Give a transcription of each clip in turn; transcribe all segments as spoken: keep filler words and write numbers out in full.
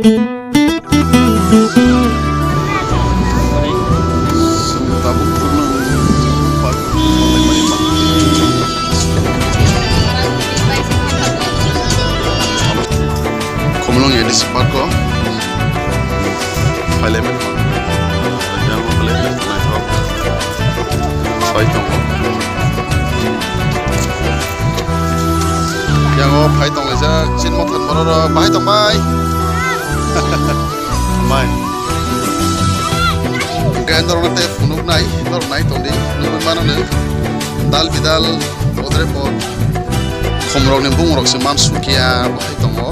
Chwng tabuk khumlwng park tonglaimani ma. Khumlwng A D C park o phailaimani ma. Yang phailaimani naithok phai tongo. Yang o phai tonglaijak chini mothan borok rok bahai tong bai. Hambai. Hwnkhe norokno tei phunuknai, norok nai tongdi, nugwi mano no. Dal bidal, odre por, khumrokni bungrok se man sukya, bahai tongo.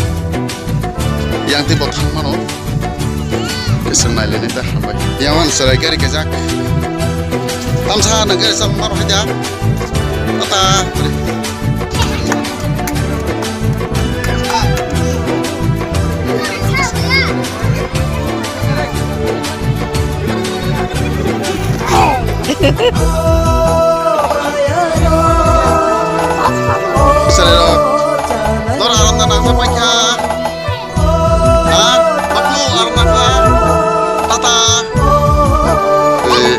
Yang tei bo thang mano. Keseng nai leni ta, hambai. Yang ang serai gari kejak. Tamsa nang gari sam maro haja. Tata. Serero. Nor aram na nangsa paikha. Ha? Baklo aram na kha. Tata. Eh.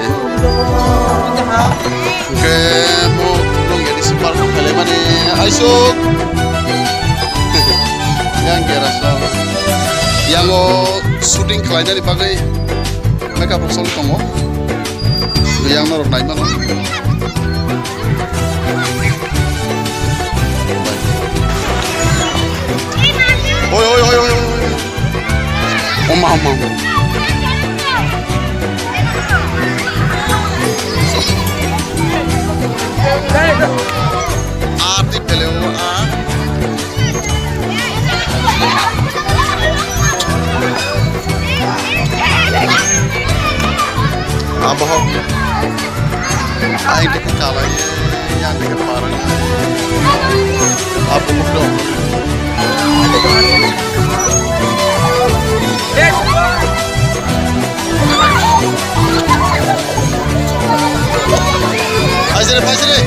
Hwnkhe mo nung A D C park o phailaimani aisuk. Yang kera song. Yang o shooting khlainani bagwi makeup rok choli tongo. Yang norok nai mano. Oi, oi, oi, oi, oi. Oma, oma, oma. Arti pele o, a. Abohok. Ai, dikhe kalai, yang dikhe parang. Abohok dong. Phaisre, phaisre.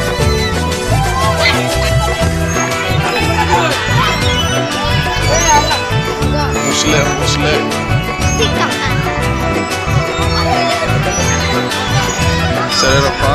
Muslim, Muslim. Sere rok pa.